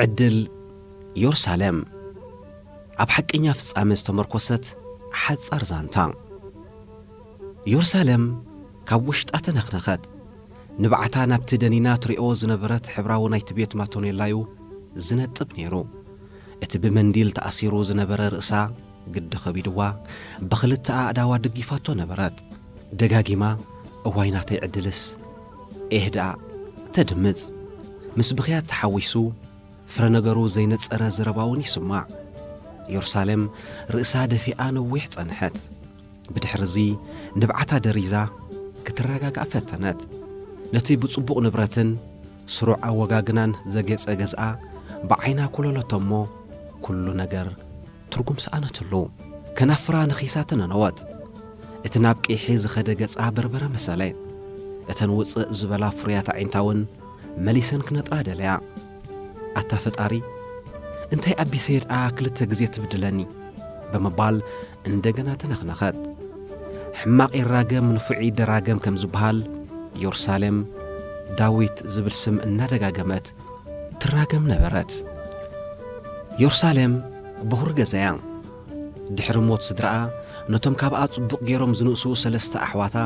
ዕድል ዮርሳሌም፣ ኣብ ሓቀኛ ፍጻመ ዝተመርኮሰት ሓጻር ዛንታ። ዮርሳሌም ካብ ውሽጣ ተነኽነኸት። ንብዓታ ናብቲ ደኒና ትሪኦ ዝነበረት ሕብራዊ ናይቲ ቤት ማቶኔላዩ ዝነጥብ ነይሩ። እቲ ብመንዲል ተኣሲሩ ዝነበረ ርእሳ ግዲ ከቢድዋ፣ ብኽልተ ኣእዳዋ ደጊፋቶ ነበረት። ደጋጊማ፣ "እዋይ ናተይ ዕድልስ፣ ኤህ ደኣ" ተድምጽ። ምስ ብኽያት ተሓዊሱ፣ ፍረ ነገሩ ዘይነጸረ ዘረባውን ይስማዕ። ዮርሳሌም ርእሳ ደፊኣ ነዊሕ ጸንሐት። ብድሕርዚ ንብዓታ ደሪዛ ክትረጋጋእ ፈተነት። ነቲ ብጽቡቕ ንብረትን ስሩዕ ኣወጋግናን ዘጌጸ ገዝኣ ብዓይና ኮለለቶ እሞ፣ ኩሉ ነገር ትርጉም ሰኣነትሉ። ከናፍራ ነኺሳ ተነነወት። እቲ ናብ ቂሒ ዝኸደ ገጻ በርበረ መሰለ። እተን ውጽእ ዝበላ ፍሩያት ኣዒንታ እውን መሊሰን ክነጥራ ደለያ። "ኣታ ፈጣሪ፣ እንታይ ኣቢሰየ ደኣ ክልተ ግዜ ትብድለኒ?" ብምባል እንደገና ተነኽነኸት። ሕማቕ ይራገም ንፉዕ ይደራገም ከም ዝበሃል፣ ዮርሳሌም ዳዊት ዝብል ስም እናደጋገመት ትራገም ነበረት። ዮርሳሌም በኹሪ ገዛያ። ድሕሪ ሞት ስድራኣ፣ ነቶም ካብኣ ጽቡቕ ገይሮም ዝንእሱ ሰለስተ ኣሕዋታ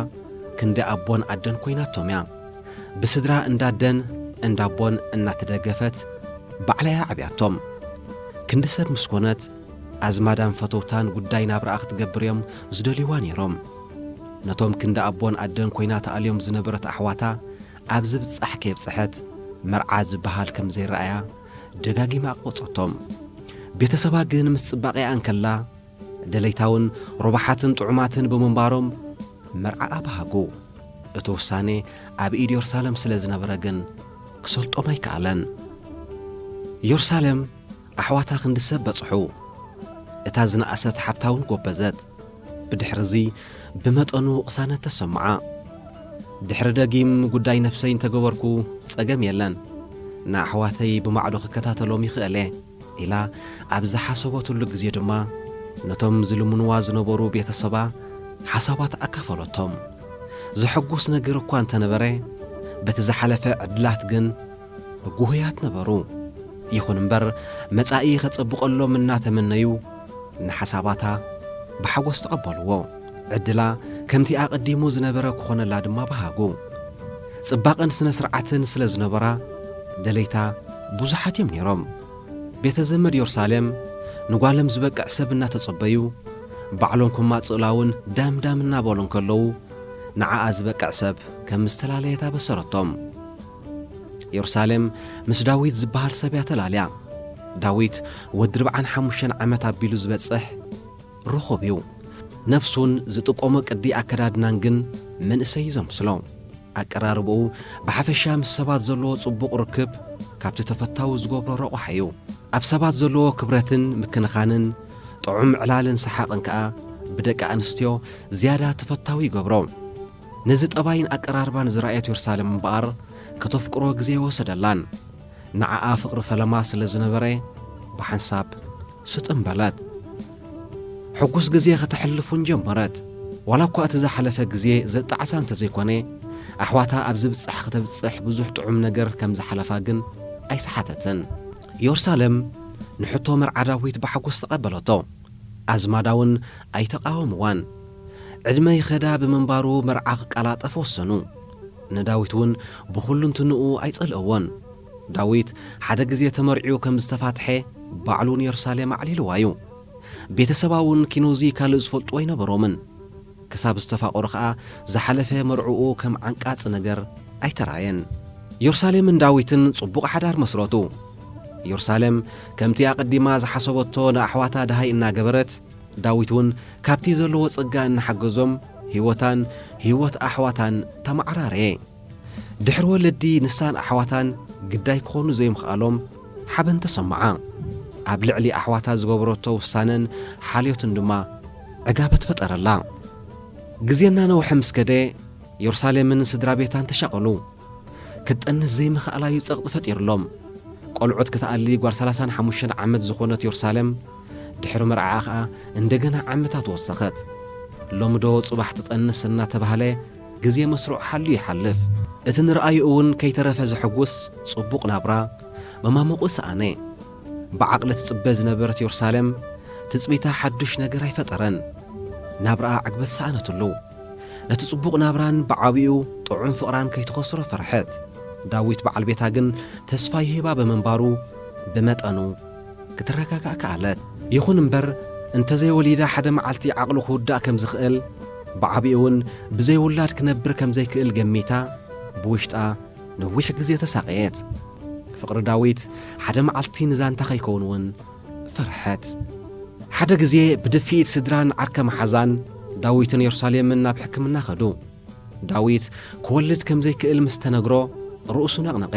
ክንዲ ኣቦን ኣደን ኮይናቶም እያ። ብስድራ እንዳ ኣደን እንዳ ኣቦን እናተደገፈት ባዕላ እያ ዓብያቶም። ክንዲ ሰብ ምስ ኮነት፣ ኣዝማዳን ፈተውታን ጉዳይ ናብራኣ ክትገብር እዮም ዝደልይዋ ነይሮም። ነቶም ክንዲ ኣቦን ኣደን ኮይና ተኣልዮም ዝነበረት ኣሕዋታ፣ ኣብ ዝብጻሕ ከየብጽሐት፣ መርዓ ዝበሃል ከም ዘይረኣያ ደጋጊማ ኣቕበጸቶም። ቤተሰባ ግን ምስ ጽባቐኣ እንከላ፣ ደለይታውን ሩባሓትን ጥዑማትን ብምንባሮም፣ መርዓኣ በሃጉ። እቲ ውሳኔ ኣብ ኢድ ዮርሳሌም ስለ ዝነበረ ግን፣ ክሰልጦም ኣይከኣለን። ዮርሳሌም ኣሕዋታ ክንዲ ሰብ በጽሑ። እታ ዝነኣሰት ሓብታ እውን ጎበዘት። ብድሕርዚ ብመጠኑ ቅሳነት ተሰምዓ። "ድሕሪ ደጊም ጉዳይ ነብሰይ እንተገበርኩ ጸገም የለን። ንኣሕዋተይ ብማዕዶ ክከታተሎም ይኽእል እየ" ኢላ ኣብ ዝሓሰበትሉ ግዜ ድማ፣ ነቶም ዝልምንዋ ዝነበሩ ቤተሰባ ሓሳባት ኣካፈለቶም። ዘሐጉስ ነገር እኳ እንተነበረ፣ በቲ ዝሓለፈ ዕድላት ግን ግሁያት ነበሩ። ይኹን እምበር፣ መጻኢ ኸጸብቐሎም እናተመነዩ፣ ንሓሳባታ ብሓጎስ ተቐበልዎ። ዕድላ ከምቲ ኣቐዲሙ ዝነበረ ክኾነላ ድማ በሃጉ። ጽባቐን ስነ ስርዓትን ስለ ዝነበራ፣ ደለይታ ብዙሓት እዮም ነይሮም። ቤተ ዘመድ ዮርሳሌም ንጓሎም ዝበቅዕ ሰብ እናተጸበዩ፣ ባዕሎም ኩማ ጽእላውን ዳም ዳም እናበሉ እንከለዉ፣ ንዓኣ ዝበቅዕ ሰብ ከም ዝተላለየት ኣበሰረቶም። ዮርሳሌም ምስ ዳዊት ዝበሃል ሰብ እያ ተላልያ። ዳዊት ወዲ ኣርብዓን ሓሙሽተን ዓመት ኣቢሉ ዝበጽሕ ርኹብ እዩ። ነብሱን ዝጥቀሞ ቅዲ ኣከዳድናን ግን መንእሰይ እዩ ዘምስሎ። ኣቀራርባኡ ብሓፈሻ ምስ ሰባት ዘለዎ ጽቡቕ ርክብ ካብቲ ተፈታዊ ዝገብሮ ረቑሓ እዩ። ኣብ ሰባት ዘለዎ ክብረትን ምክንኻንን ጥዑም ዕላልን ሰሓቕን ከኣ ብደቂ ኣንስትዮ ዝያዳ ተፈታዊ ይገብሮ። ነዚ ጠባይን ኣቀራርባን ዝረኣየት ዮርሳሌም እምበኣር ከተፍቅሮ ግዜ ኣይወሰደላን። ንዓኣ ፍቕሪ ፈለማ ስለ ዝነበረ ብሓንሳብ ስጥም በለት። ሕጉስ ግዜ ከተሕልፍ እውን ጀመረት። ዋላ እኳ እቲ ዝሓለፈ ግዜ ዘጣዕሳ እንተዘይኮነ፣ ኣሕዋታ ኣብ ዝብጻሕ ከተብጽሕ ብዙሕ ጥዑም ነገር ከም ዝሓለፋ ግን ኣይሰሓተትን። ዮርሳሌም ንሕቶ መርዓ ዳዊት ብሓጎስ ተቐበለቶ። ኣዝማዳ እውን ኣይተቓወምዋን። ዕድመ ይኸዳ ብምንባሩ መርዓ ክቀላጠፍ ወሰኑ። ንዳዊት እውን ብኹሉ እንትንኡ ኣይጸልእዎን። ዳዊት ሓደ ግዜ ተመርዕዩ ከም ዝተፋትሐ ባዕሉ ንዮርሳሌም ኣዕሊልዋ እዩ። ቤተሰባ እውን ኪኖዚ ካልእ ዝፈልጥዎ ኣይነበሮምን። ክሳብ ዝተፋቐሩ ኸኣ ዝሓለፈ መርዕኡ ከም ዓንቃጺ ነገር ኣይተራየን። ዮርሳሌምን ዳዊትን ጽቡቕ ሓዳር መስረቱ። ዮርሳሌም ከምቲ ኣቐዲማ ዝሓሰበቶ ንኣሕዋታ ደሃይ እናገበረት፣ ዳዊት እውን ካብቲ ዘለዎ ጸጋ እናሓገዞም ህይወታን ህይወት ኣሕዋታን ተመዓራረየ። ድሕሪ ወለዲ ንሳን ኣሕዋታን ግዳይ ክኾኑ ዘይምኽኣሎም ሓበን ተሰምዓ። ኣብ ልዕሊ ኣሕዋታ ዝገበረቶ ውሳነን ሓልዮትን ድማ ዕጋበት ፈጠረላ። ግዜ እናነውሐ ምስ ከደ፣ ዮርሳሌምን ስድራ ቤታን ተሻቐሉ። ክትጠንስ ዘይምኽኣላ እዩ ጸቕጢ ፈጢሩሎም። ቆልዑት ክትኣሊ ጓል ሰላሳን ሓሙሽተን ዓመት ዝኾነት ዮርሳሌም፣ ድሕሪ መርዓኣ ኸኣ እንደገና ዓመታት ወሰኸት። ሎሚ ዶ ጽባሕ ትጠንስ እናተባህለ ግዜ መስርዑ ሓልዩ ይሓልፍ። እቲ ንርኣዩ እውን ከይተረፈ ዘሐጉስ ጽቡቕ ናብራ፣ መማሙቑ ሰኣነ። ብዓቕሊ ትጽበ ዝነበረት ዮርሳሌም፣ ትጽቢታ ሓዱሽ ነገር ኣይፈጠረን። ናብራኣ ዕግበት ሰኣነትሉ። ነቲ ጽቡቕ ናብራን ብዓቢኡ ጥዑም ፍቕራን ከይትኸስሮ ፈርሐት። ዳዊት በዓል ቤታ ግን ተስፋ ይህባ ብምንባሩ፣ ብመጠኑ ክትረጋጋእ ከኣለት። ይኹን እምበር፣ እንተዘይወሊዳ ሓደ መዓልቲ ዓቕሉ ክውዳእ ከም ዝኽእል፣ ብዓቢኡ እውን ብዘይ ውላድ ክነብር ከም ዘይክእል ገሚታ፣ ብውሽጣ ነዊሕ ግዜ ተሳቐየት። ፍቕሪ ዳዊት ሓደ መዓልቲ ንዛንታ ከይከውን እውን ፈርሐት። ሓደ ግዜ ብድፍኢት ስድራን ዓርከ መሓዛን ዳዊትን ዮርሳሌምን ናብ ሕክምና ከዱ። ዳዊት ክወልድ ከም ዘይክእል ምስ ተነግሮ ርእሱ ነቕነቐ።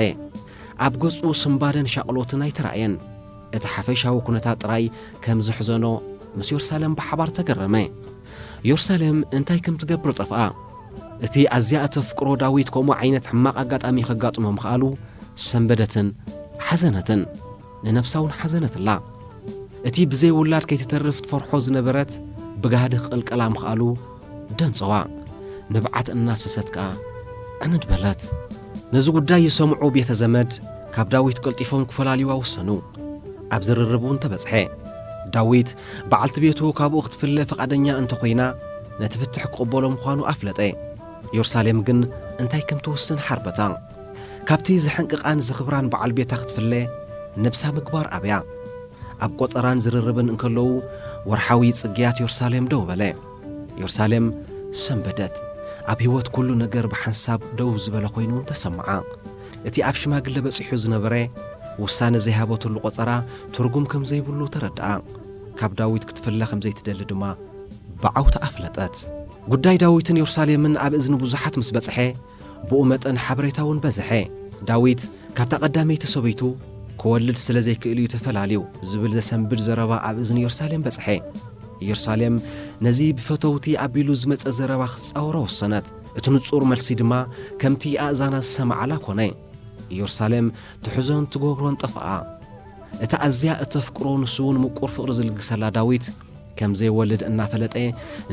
ኣብ ገጹ ስንባደን ሻቕሎትን ኣይተራእየን። እቲ ሓፈሻዊ ኩነታት ጥራይ ከም ዘሕዘኖ ምስ ዮርሳሌም ብሓባር ተገረመ። ዮርሳሌም እንታይ ከም ትገብር ጠፍኣ። እቲ ኣዝያ እተፍቅሮ ዳዊት ከምኡ ዓይነት ሕማቕ ኣጋጣሚ ከጋጥሞ ምኽኣሉ ሰንበደትን ሓዘነትን። ንነብሳ እውን ሓዘነትላ። እቲ ብዘይ ውላድ ከይትተርፍ ትፈርሖ ዝነበረት ብጋህዲ ክቕልቀላ ምኽኣሉ ደንጸዋ። ንብዓት እናፍሰሰት ከኣ ዕንድ በለት። ነዚ ጉዳይ ዝሰምዑ ቤተ ዘመድ ካብ ዳዊት ቀልጢፎም ክፈላልይዋ ወሰኑ። ኣብ ዝርርብ እውን ተበጽሐ። ዳዊት በዓልቲ ቤቱ ካብኡ ክትፍለ ፍቓደኛ እንተኾይና፣ ነቲ ፍትሕ ክቕበሎ ምዃኑ ኣፍለጠ። ዮርሳሌም ግን እንታይ ከም ትውስን ሓርበታ። ካብቲ ዘሐንቅቓን ዝኽብራን በዓል ቤታ ክትፍለ ነብሳ ምግባር ኣብያ። ኣብ ቆጸራን ዝርርብን እንከለዉ፣ ወርሓዊ ጽግያት ዮርሳሌም ደው በለ። ዮርሳሌም ሰንበደት። ኣብ ህይወት ኩሉ ነገር ብሓንሳብ ደው ዝበለ ኮይኑ እውን ተሰምዓ። እቲ ኣብ ሽማግለ በጺሑ ዝነበረ ውሳነ ዘይሃበትሉ ቆጸራ ትርጉም ከም ዘይብሉ ተረድኣ። ካብ ዳዊት ክትፍለ ከም ዘይትደሊ ድማ ብዓውታ ኣፍለጠት። ጉዳይ ዳዊትን ዮርሳሌምን ኣብ እዝኒ ብዙሓት ምስ በጽሐ፣ ብኡ መጠን ሓበሬታ እውን በዝሐ። ዳዊት ካብታ ቀዳመይቲ ሰበይቱ ክወልድ ስለ ዘይክእል እዩ ተፈላልዩ ዝብል ዘሰንብድ ዘረባ ኣብ እዝኒ ዮርሳሌም በጽሐ። ዮርሳሌም ነዚ ብፈተውቲ ኣቢሉ ዝመጸ ዘረባ ክትጻወሮ ወሰነት። እቲ ንጹር መልሲ ድማ ከምቲ ኣእዛና ዝሰምዓላ ኮነ። ዮርሳሌም ትሕዞን ትገብሮን ጠፍኣ። እታ ኣዝያ እተፍቅሮ ንሱ እውን ምቁር ፍቕሪ ዝልግሰላ ዳዊት ከም ዘይወልድ እናፈለጠ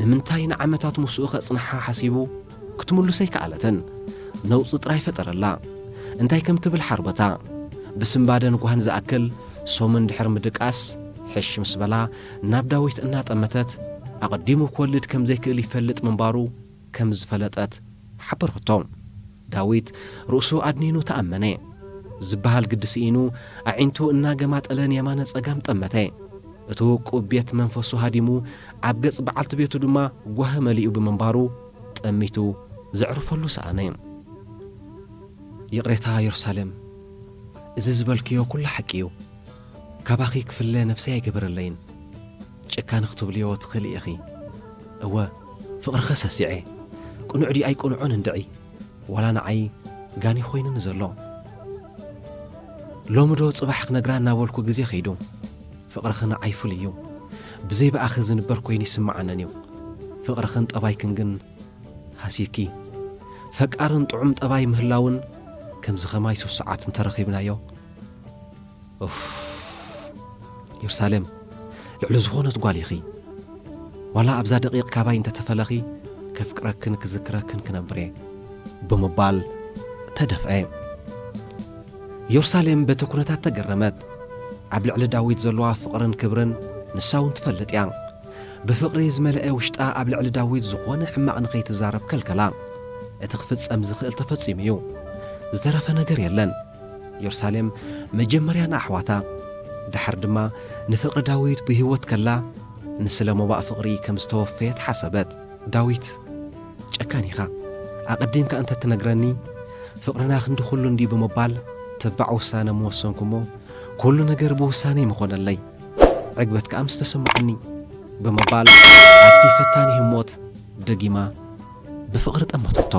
ንምንታይ ንዓመታት ምስኡ ከጽንሓ ሓሲቡ ክትምልሶ ኣይከኣለትን። ነውጺ ጥራይ ፈጠረላ። እንታይ ከም ትብል ሓርበታ። ብስንባደን ጓህን ዝኣክል ሰሙን ድሕሪ ምድቃስ ሕሽ ምስ በላ ናብ ዳዊት እናጠመተት ኣቐዲሙ ክወልድ ከም ዘይክእል ይፈልጥ ምንባሩ ከም ዝፈለጠት ሓበረቶ። ዳዊት ርእሱ ኣድኒኑ ተኣመነ። ዝበሃል ግዲ ስኢኑ ኣዒንቱ እናገማጠለን የማነ ጸጋም ጠመተ። እቲ ውቁብ ቤት መንፈሱ ሃዲሙ ኣብ ገጽ በዓልቲ ቤቱ ድማ ጓሂ መሊኡ ብምንባሩ ጠሚቱ ዘዕርፈሉ ሰኣነ። ይቕሬታ ዮርሳሌም፣ እዚ ዝበልክዮ ኩሉ ሓቂ እዩ። ካባኺ ክፍለ ነፍሰይ ኣይገበረለይን። ጭካነ ክትብልዮ ትኽእሊ ኢኺ። እወ፣ ፍቕርኺ ሰሲዐ። ቅኑዕ ድዩ ኣይቅኑዕን እንድዒ፣ ዋላ ንዓይ ጋኒ ኮይኑኒ ዘሎ። ሎሚ ዶ ጽባሕ ክነግራ እናበልኩ ግዜ ከይዱ። ፍቕርኺ ንዓይ ፍሉይ እዩ። ብዘይ ብኣኺ ዝንበር ኮይኑ ይስምዓንን እዩ። ፍቕርኽን ጠባይክን ግን ሃሲኪ። ፈቃርን ጥዑም ጠባይ ምህላውን ከምዚ ኸማይ ስሱዓት እንተረኺብናዮ። ኡፍ፣ ዮርሳሌም፣ ልዕሊ ዝኾነት ጓል ኢኺ። ዋላ ኣብዛ ደቂቕ ካባይ እንተተፈለኺ፣ ከፍቅረክን ክዝክረክን ክነብር እየ ብምባል ተደፍአ። ዮርሳሌም በቲ ኩነታት ተገረመት። ኣብ ልዕሊ ዳዊት ዘለዋ ፍቕርን ክብርን ንሳ እውን ትፈልጥ እያ። ብፍቕሪ ዝመልአ ውሽጣ ኣብ ልዕሊ ዳዊት ዝኾነ ሕማቕ ንኸይትዛረብ ከልከላ። እቲ ክፍጸም ዝኽእል ተፈጺሙ እዩ። ዝተረፈ ነገር የለን። ዮርሳሌም መጀመርያ ንኣሕዋታ፣ ደሓር ድማ ንፍቕሪ ዳዊት ብህይወት ከላ ንስለ ሞባእ ፍቕሪ ከም ዝተወፈየት ሓሰበት። ዳዊት፣ ጨካን ኢኻ። ኣቐዲምካ እንተ ትነግረኒ፣ ፍቕርና ክንዲ ኩሉ እንድዩ ብምባል፣ ተባዕ ውሳነ ምወሰንኩ እሞ፣ ኩሉ ነገር ብውሳነይ ምኾነለይ። ዕግበት ከኣ ምስ ተሰምዓኒ፣ ብምባል፣ ኣብቲ ፈታኒ ህሞት ደጊማ ብፍቕሪ ጠመተቶ።